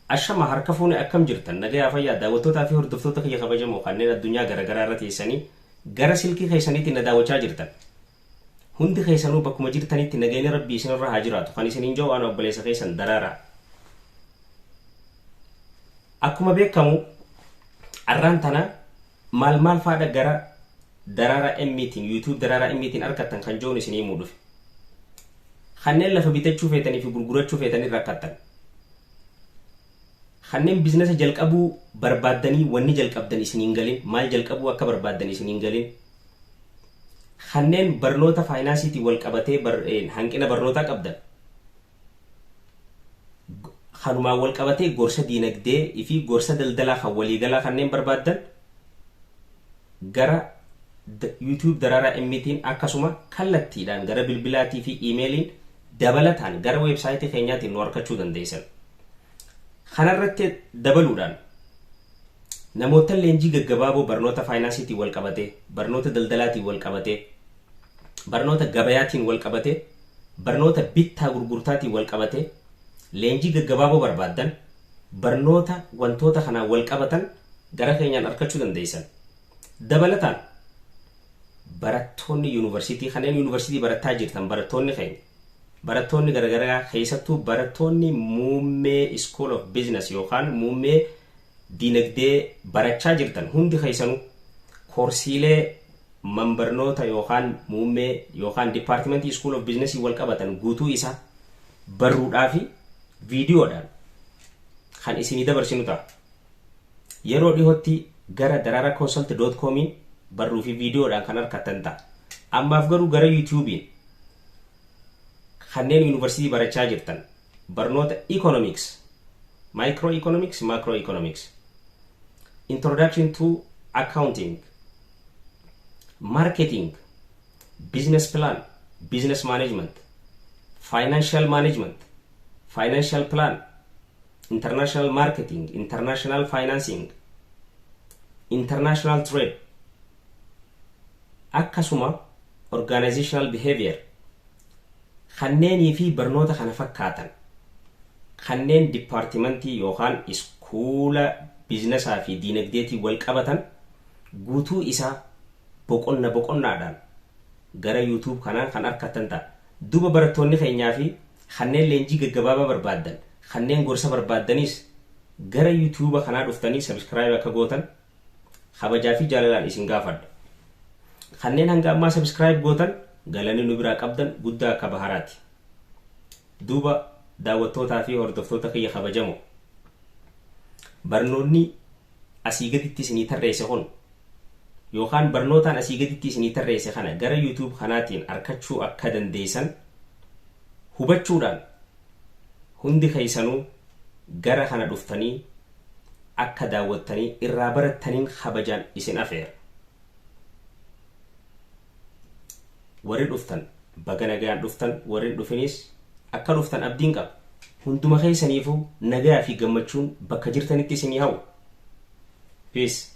Ashama harka fuune, akkam jirtan? Nagayaa, fayyaa? Daawwattootaa fi hordoftoota kiyya kabajamoo kanneen addunyaa garaagaraa irra teessanii gara silkii keessaniitti na daawwachaa jirtan. Hundi keessanuu bakkuma jirtanitti nagayni Rabbii isinirra haa jiraatu. Kan isiniin jiru ana obboleessa keessan Daraaraa. Akkuma beekamu, arraan tana maal maal faadha gara Daraaraa Emmiitiin, YouTube Daraaraa Emmiitiin argattan kan jiruun isinii himuu dhufe. Kanneen lafa bitachuu feetanii fi gurgurachuu feetanii rakkattan. Kanneen biizinasa jalqabuu barbaaddanii wanni jalqabdan isiniin galin, maal jalqabuu akka barbaaddan isiniin galin. Kanneen barnoota faayinaansiitiin wal qabatee hanqina barnootaa qabdan. Kanumaan wal qabatee gorsa diinagdee fi gorsa daldalaa kan waliigalaa kanneen barbaaddan, gara YouTube Daraaraa Emmiitiin, akkasuma kallattiidhaan gara bilbilaatii fi iimeeliin, dabalataan gara weebsaayitii keenyaatiin nu argachuu dandeessan. Kanarratti dabaluudhaan namoota leenjii gaggabaaboo barnoota faayinaansiitiin wal qabatee, barnoota daldalaatiin wal qabatee, barnoota gabayaatiin wal qabatee, barnoota bittaa gurgurtaatiin wal qabatee leenjii gaggabaaboo barbaaddan, barnoota wantoota kanaan wal qabatan gara keenyaan argachuu dandeessan. Dabalataan barattoonni yuunivarsiitii, kanneen yuunivarsiitii barataa jirtan, barattoonni keenya, barattoonni garaagaraa, keessattuu barattoonni muummee School of Business yookaan muummee diinagdee barachaa jirtan, hundi keessanuu koorsiilee manbarnoota yookaan muummee yookaan dipaartimentii School of Business wal qabatan guutuu isaa barruudhaa fi viidiyoodhaan kan isinii dabarsinu ta'a. Yeroo dhihootti gara daraaraconsult.comiin barruu fi viidiyoodhaan kan argattan ta'a. Ammaaf garuu gara YouTube'n kanneen yuunivarsiitii barachaa jirtan barnoota economics, micro economics, macro economics, introduction to accounting, marketing, business plan, business management, financial management, financial plan, international marketing, international financing, international trade, akkasuma organizational behavior kanneenii fi barnoota kana fakkaatan kanneen dipaartimentii yookaan iskuula biizinesaa fi diinagdeetii wal qabatan guutuu isaa boqonna boqonnaadhaan gara YouTube kanaan kan argattan ta'a. Duuba barattoonni keenyaa fi kanneen leenjii gaggabaabaa barbaaddan, kanneen gorsa barbaaddanis gara YouTube kanaa dhuftanii subscribe akka gootan kabajaa fi jaalalaan isin gaafadha. Kanneen hanga ammaa subscribe gootan, galanni nu biraa qabdan guddaa akka baharaati. Duuba daawwattootaa fi hordoftoota kiyya kabajamoo, barnoonni asii gaditti isinii tarreesse kun yookaan barnootaan asii gaditti isinii tarreesse kana gara YouTube kanaatiin arkachuu akka dandeessan hubachuudhaan, hundi keessanuu gara kana dhuftanii akka daawwattanii irraa barattaniin kabajaan isin afeera. Warri dhuftan baga nagaan dhuftan, warri hin dhufinis akka dhuftan abdiin qaba. Hunduma keessaniifuu nagaa fi gammachuun bakka jirtanitti isinii hawwa. Peace.